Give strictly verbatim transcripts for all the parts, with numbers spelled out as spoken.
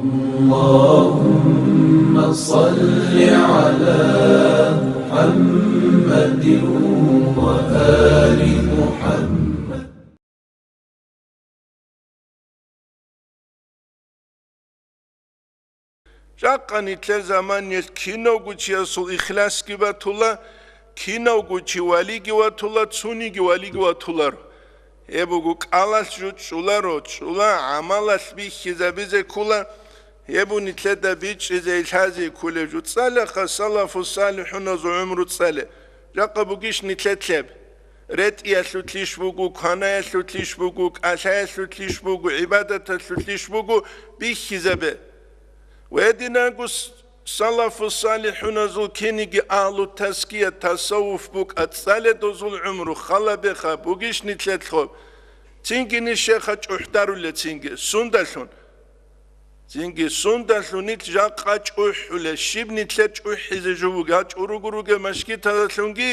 اللهم صل على محمد وآل محمد. Жакъа нилъер заманиялъ кинавго чиясул ихласги батула, кинавго чи валиги ватула, цониги валиги ватуларо. Гьеб буго кӀалалъ жо чӀоларо, чӀола, гӀамалалъ бихьизабизе ккола, гьеб нилъеда бичӀчӀизе лъазе кколеб жо. ЦӀалеха салафу салихӀуназул гӀумру цӀале. Жакъа бугищ нилъер лъеб? РетӀиялъулъищ буго, кванаялъулъищ буго, кӀалъаялъулъищ буго, гӀибадаталъулъищ буго, бихьизабе. Ва гьединаго с-, салафу салихӀуназул киниги агьлу тазкия, тасаввуф букӀа, цӀале дозул гӀумру, халабеха, бугищ нилъер лъеб? Цинги ниж щайха чӀухӀдарулел цинги. Сундалъун? Цинги сундалъун нилъ жакъа чӀухӀулел, щиб нилъер чӀухӀизе жо бугеб, гьа чӀуругу ругел мажгиталдалъунги,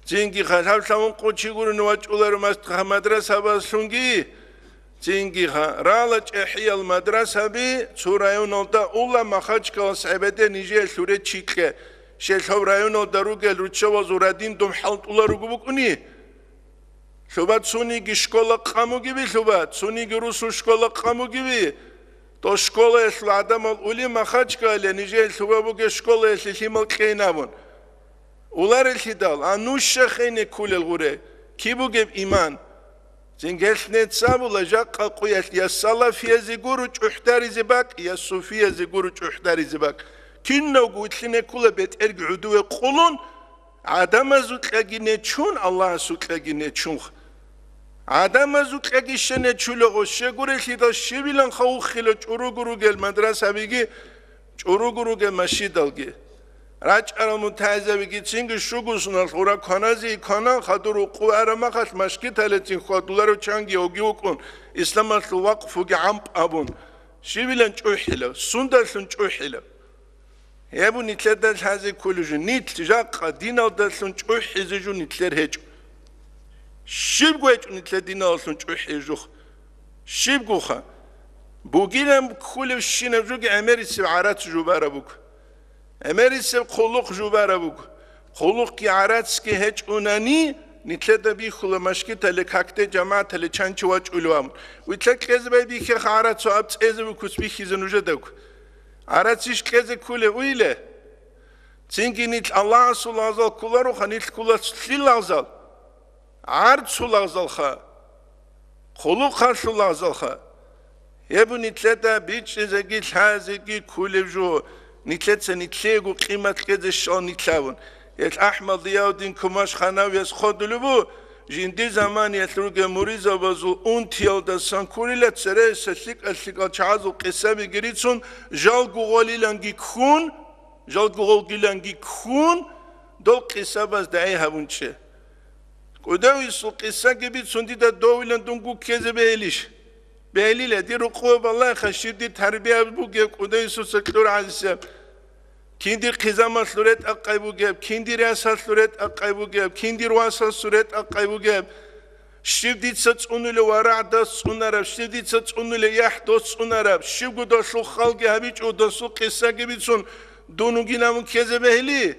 цинги халавлъа ункъо чи гурони вачӀуларо мас-, мадрасабазлъунги, цинги ха-, рала чӀехӀиял мадрасаби цо районалда ула, Махачкалас гӀебеде нижее лъуре чи кье, щай гьав районалда ругел руччабазул радин дом хӀалтӀулел руго букӀуни. Лъуба цониги школа къамугеби, лъуба цониги русул школа къамугеби. Дол школаялъул гӀадамал ули Махачкале, нижее лъуба бугеб школаялъе лъимал кьейин абун. Уларелъидал, а нуша хене ккулел гъуре, киб бугеб иман? Цинги гьелъ нецабула жакъа къуялъ я салафиязе гуро чӀухӀдаризе бакӀ, я суфиязе гуро чӀухӀдаризе бакӀ. Кинавго вилълъине ккула бетӀерги гӀодове къулун, гӀадамазукьаги нечун, Аллагьасукьаги нечунха. ГӀадамазукьаги щай нечулаго, щегурелъидал щивиланха уххила чӀуругу ругел мадрасабиги, чӀуругу ругел машидалги. РачӀарал мутагӀилзабиги цинги щуго суналъ гъура кваназе кванан, хадур рукъу араб махалъ машгиталецин хьвадуларев чанги оги вукӀун, исламалъул вакъфуги гӀампӀ абун. Щивилан чӀухӀила, сундалъун чӀухӀила. Гьеб нилъеда лъазе кколеб жо, нилъ жакъа диналдалъун чӀухӀизе жо нилъер гьечӀо. Щибго гьечӀо нилъер диналдалъун чӀухӀизе жо. Щибгоха. Бугилан кколебщинаб жоги гӀемерисеб гӀарац жубараб буго. ГӀемерисеб хъулухъ жубараб буго. Хъулухъги гӀарацги гьечӀунани, нилъеда бихьула машгитале какде жамагӀатале чанчи вачӀулев абун. Вилълъа кьезе байбихьеха гӀарацу аб цӀезе вукус бихьизе нужедаго. ГӀарацищ кьезе ккулев уйиле? Цинги нилъ Аллагьасул лагъзал кколароха, нилъ ккола лъил лагъзал? ГӀарцул лагъзалха, хъулухъалъул лагъзалха. Гьеб нилъеда бичӀчӀизеги лъазеги ккулеб жо, нилъеца нилъеего къимат кьезе щал нилъ абун. Гьелъ АхӀмад Зиявуддин Кумаш-ханавияс хъодулеб бу, жиндир заманиялъ ругел муридзабазул унтиялдасан ккурила цересел лъикӀал-лъикӀал чагӀазул къисабиги рицун, жалго гъолиланги ккун, жалго гъолгиланги ккун, дол къисабаз дагӀи гьабун чӀе. КӀудависул къисаги бицун дида довилан дун гуккезе бегьилищ? Бегьилила, дир рукъуе балагьха, щиб дир тарбия бугеб, кӀудависуца кьур гӀадисеб. Кин дир хъизамалъул ретӀа-къай бугеб, кин дир ясалъул ретӀа-къай бугеб, кин дир васасул ретӀа-къай бугеб. Щиб дица цӀунулев варагӀ дос цӀунараб, щиб дица цӀунулев яхӀ дос цӀунараб, щибго досул халги гьабичӀо, досул къисаги бицун, дун вугин абун ккезе бегьили?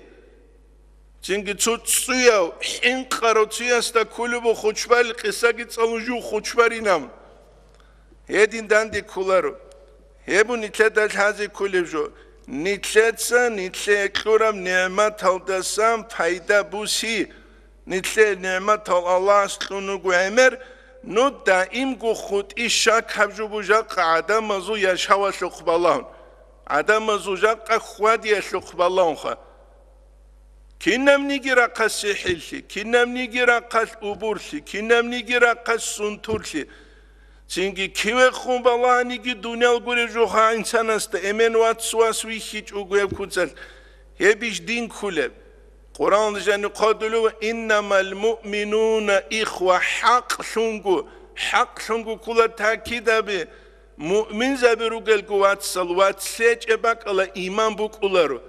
Цинги цо цӀуяв, хӀинкъарав цоясда кколеб бу хучбарил къисаги цӀалун жив хучбаринаб. Гьедин данде кколаро. Гьеб бу нилъеда лъазе кколеб жо. Нилъеца нилъее кьураб нигӀматалдасан пайда буси. Нилъее нигӀматал Аллагьас кьун вуго гӀемер, ну даимго хутӀи щак гьаб жо бу жакъа гӀадамазул яшавалъухъ балагьун. ГӀадамазул жакъа хьвадиялъухъ балагьунха. Кинабниги рахъалъ сихӀирлъи, кинабниги рахъалъ убурлъи, кинабниги рахъалъ сунтурлъи. Цинги кивехун балагьаниги дуниял гуреб жугьа инсанасда эмен вац-вас вихьичӀого гьеб куцалъ, гьебищ дин ккулеб? Къуръан жани хъодулев: «Иннамал муъминуна ихва», хӀакълъунго, хӀакълъунго ккула такидаби, муъминзаби ругелго вацал, вацлъечӀеб бакӀала иман букӀуларо.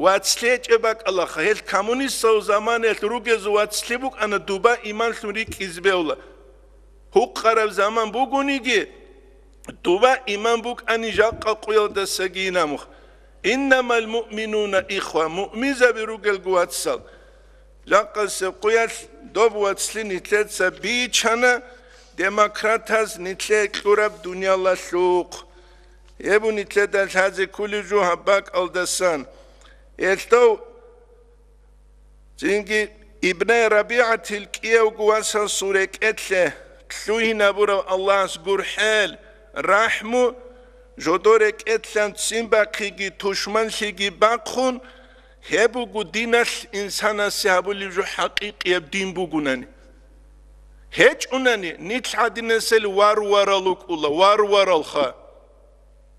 ВацлъечӀеб бакӀалаха, гьел коммунистал заманаялъ ругезул вацлъи букӀана дуба иманлъун рикӀкӀизе бегьула. Гьукъараб заман бугониги, Дуба иман букӀани жакъа къуялдасаги инамух. Иннамал муъминуна ихва, муъминзаби ругелго вацал. Жакъасеб къуялъ доб вацлъи нилъеца бичана демократаз нилъее кьураб дуниялалъухъ. Гьеб нилъеда лъазе кколеб жо гьаб бакӀалдасан. Гьелъ дов Цинги Ибне РабигӀатил кӀиявго васасул рекӀелъе лъугьинабурав Аллагьас гурхӀел, рахӀму, жодор рекӀелъан ццин бахъиги тушманлъиги бахъун, гьеб буго диналъ инсанасе гьабулеб жо хӀакъикъияб дин бугунани. ГьечӀунани, нилъ гӀадинасел варварал рукӀула, варваралха.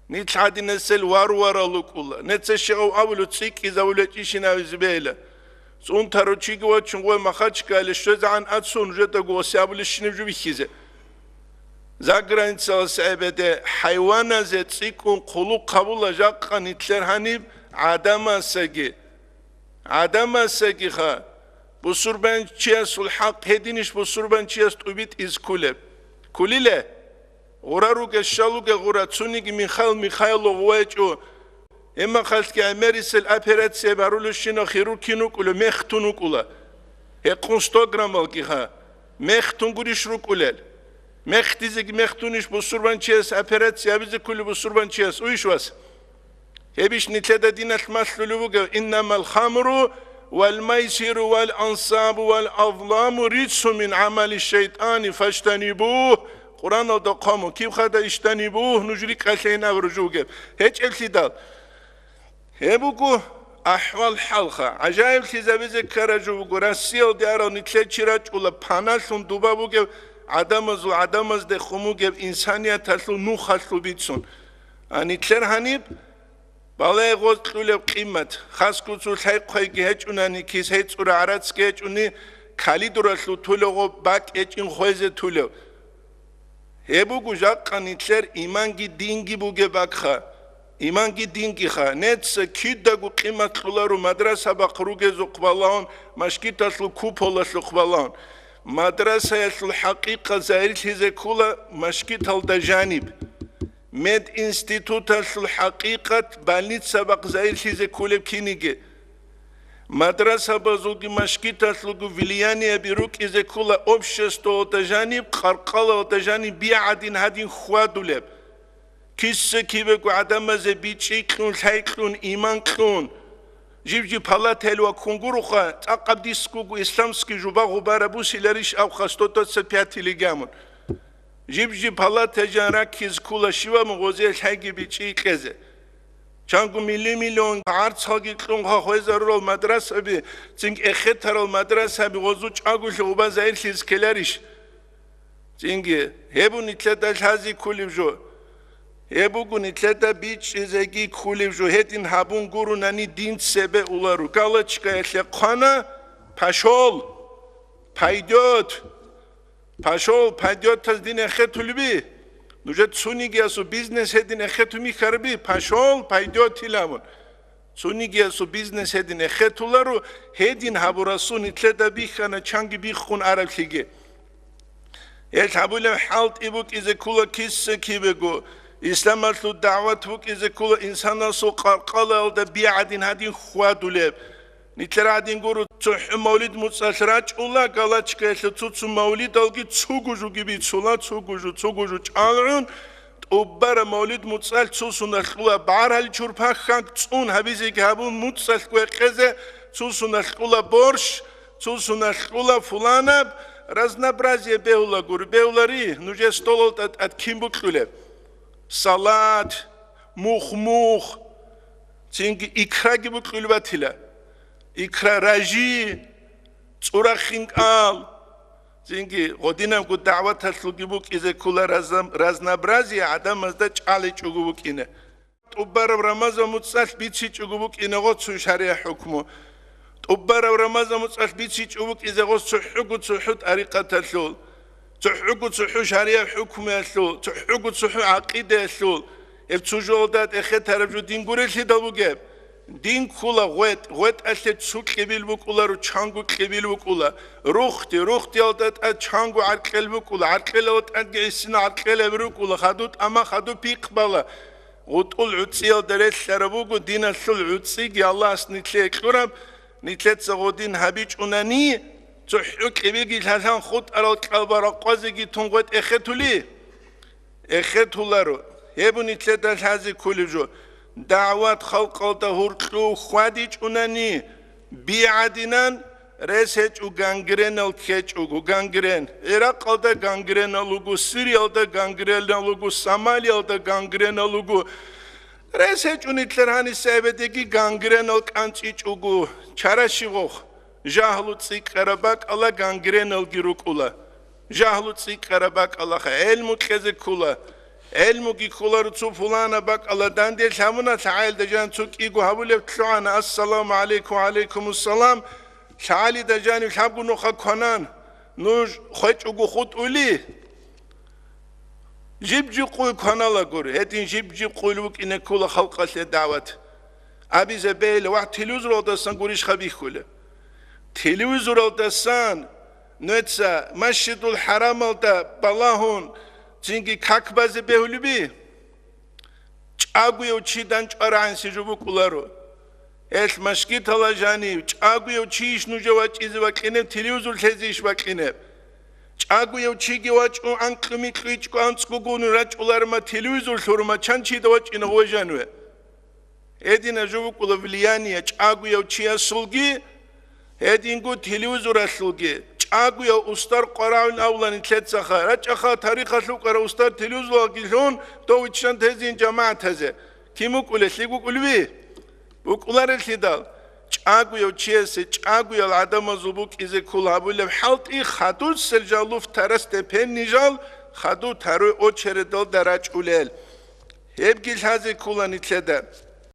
Нилъ гӀадинасел варварал рукӀула. Неца щегъав абулев цӀикӀкӀизавулечӀищин абизе бегьила. ЦӀунтарав чиги вачун гъой Махачкале щвезегӀан ацун, жедаго ва сабулищинаб жо бихьизе. Заграницалас гӀебеде хӀайваназе цӀикӀкӀун хъулухъ гьабула жакъа нилъер гьаниб гӀадамасаги. ГӀадамасагиха, бусурбанчиясул хӀакъ гьединищ бусурбанчияс тӀубитӀиз ккулеб? Ккулиле? Гъура руге, щалуге гъура, цуниги Михаил Михайло гъувайчӀо. Гьемахалъги гӀемерисел операция барулещинал хирург кин вукӀула, мехтун вукӀула. Гьекъун сто граммалгиха, мехтун гурищ рукӀулел? Мехтизеги мехтунищ бусурбанчияс операция гьабизе ккулеб бусурбанчияс, уйищ вас? Гьебищ нилъеда диналъ малъулеб бугеб: «Иннамал хамру вал майсиру вал ансабу вал азламу рицу мин гӀамали шайтӀани фаштанибугь». Къуръаналда хъвамун, киб хада иштанибугь нуж рикӀкӀалъейин абураб жо бугеб? ГьечӀеблъидал. Гьеб буго ахӀвал-хӀалха. ГӀажаиблъизабизе ккараб жо буго, Россиялде арал нилъер чи рачӀула, паналъун дуба бугеб, гӀадамазул гӀадамазде хун бугеб, инсанияталъул нухалъул бицун. А нилъер гьаниб балагье гъоз кьулеб къимат, хасго цо лъай-хъвайги гьечӀунани, кис гьецӀура гӀарацги гьечӀуни, калидуралъул тулев гъоб бакӀ гьечӀин хвезе тулев. Гьеб буго жакъа нилъер иманги динги бугеб бакӀха. Иманги дингиха. Неца кидаго къимат кьоларо мадраса бахъ ругезухъ балагьун, машгиталъул куполалъухъ балагьун. Мадрасаялъул хӀакъикъат загьирлъизе ккола машгиталда жаниб. Мединституталъул хӀакъикъат больница бахъ загьирлъизе кколеб киниги. Мадрасабазулги машгиталъулги влиянияби рукӀизе ккола обществоялда жаниб, къаркъалаялда жаниб би гӀадин гьадин хьвадулеб. Киса-кибего гӀадамазе бичӀчӀи кьун, лъай кьун, иман кьун. Жиб-жиб палатаялъ ваккун гуроха, цӀакъаб дисгуго исламский жуба-гъубараб бусиларищ абха сто двадцать пять лигамун. Жиб-жиб палата жан раккиз ккула щиваб гъозие лъайги бичӀчӀи кьезе. Чанго милли-миллион гӀарцалги кьун хвезарурал мадрасаби, цинги эхетарал мадрасаби гъозу чӀаголъи гъуба загьирлъиз ккеларищ? Цинги, гьеб буго нилъеда лъази ккулеб жо. Гьеб буго нилъеда бичӀчӀизеги ккулеб жо. Гьедин гьабун гурунани дин цебе улару. Галочкаялъе хъвана, пошёл, пойдёт. Пошёл, пойдётаз дин эхетулеби? Нужер цунигиясул бизнес гьедин эхетун бихьараби? Пошёл, пойдёт илавун. Цунигиясул бизнес гьедин эхетуларо, гьедин гьабурасул нилъеда бихьана чанги биххун араблъиги. Гьел гьабулеб хӀалтӀи букӀизе ккула киса-кибего, исламалъул дагӀват букӀизе ккула инсанасул къаркъалаялда би гӀадин гьадин хьвадулеб. Нилъер гӀадин гуро, цохӀо мавлид муцӀалъ рачӀула, галачкаялъе цо-цо мавлидалги цого жуги бицула, цого жу, цого жу чӀалгӀун, тӀубараб мавлид муцӀалъ цо суналъ кьула багӀарал чурпа хьанг цӀун гьабизеги гьабун муцӀалъ гвекъезе, цо суналъ кьула борщ, цо суналъ кьула фуланаб, разнообразие бегьула гури, бегьулари, нужер столалда тӀад кин букьулеб? Салат, мух-мух, цинги икраги букьулеб батила. Икра ражи, цӀура хинкӀал, цинги гъодинабго дагӀваталъулги букӀизе ккула разно-, разнообразие гӀадамазда чӀаличӀого букӀине. ТӀубараб Рамазан муцӀалъ бицичӀого букӀине гъоцун шаригӀ хӀукму. ТӀубараб Рамазан муцӀалъ бицичӀого букӀизе гъос цохӀого-цохӀо тӀарикъаталъул, цохӀого-цохӀо шаригӀ хӀукмуялъул, цохӀого-цохӀо гӀакъидаялъул, гьеб цо жоялда тӀехетараб жо дин гурелъидал бугеб. Дин ккула гъветӀ, гъветӀалъе цу кьибил букӀуларо, чанго кьибил букӀула. Рухти, рухтиялда тӀад чанго гӀаркьел букӀула, гӀаркьелалда тӀадги гӀисина гӀаркьелаби рукӀула, хаду тӀама, хаду пихъ бала. ГъутӀул гӀуцӀиялда релълъараб буго, диналъул гӀуцӀиги Аллагьас нилъее кьураб, нилъеца гъодин гьабичӀунани, цохӀо кьибиги лъалъан хутӀарал кьалба ракъвазеги тун гъветӀ эхетули. Эхетуларо. Гьеб нилъеда лъазе кколеб жо. ДагӀват халкъалда гьуркьув хьвадичӀунани, би гӀадинан, рес гьечӀо, гангренал ккечӀого, гангрен. ГӀиракъалда гангренал руго, Сириялда гангренал руго, Сомалиялда гангренал руго. Рес гьечӀо нилъер гьаниса эбедеги гангренал кӀанцӀичӀого. Чара щивгъухъ? Жагьлу цӀикӀкӀараб бакӀала гангреналги рукӀула. Жагьлу цӀикӀкӀараб бакӀалаха, гӀелму кьезе ккула. ГӀелмуги кколаро цо пуланаб бакӀала данде лъабуна, лъагӀалида жан цо кӀиго гьабулеб лъугӀана: «Ассаламу гӀалайкум, ва гӀалайкумуссалам». ЛъагӀалида жанив лъабго нухъа кванан, нуж хвечӀого хутӀули? Жиб-жиб къуй кваналагури, гьедин жиб-жиб къуйл вукӀине ккола халкъалъе дагӀват. Абизе бегьила, вагь, телевизоралдасан гурищха бихьулеб? Телевизоралдасан нуеца Масжидул ХӀарамалда балагьун цинги как базе бегьулеби? ЧӀагояв чи данчӀварагӀанси жо букӀуларо. Гьелъ машгитала жанив, чӀагояв чийищ нужер вачӀизе вакьинеб, телевизор лъезейищ вакьинеб? ЧӀагояв чиги вачӀун анкьу-микьу ичӀго анцӀго гугьун рачӀуларма, телевизор лъурума, чан чида вачӀина гъве жаниве? Гьедина жо букӀула влияние чӀагояв чиясулги, гьединго телевизоралъулги. ЧӀагояв устар къварагӀун авлани лъецаха, рачӀаха тарихалъ вукӀарав устар телевизоралги лъун, дов виччан тезин жамагӀатазе. Кин вукӀулел, лъикӀ вукӀулеви? БукӀуларелъидал, чӀагояв чиясе чӀагоял гӀадамазул букӀизе ккол гьабулеб хӀалтӀи, хадусел жал луфтарас степенни жал хадув таруй очередалда рачӀулел. Гьебги лъазе ккола нилъеда.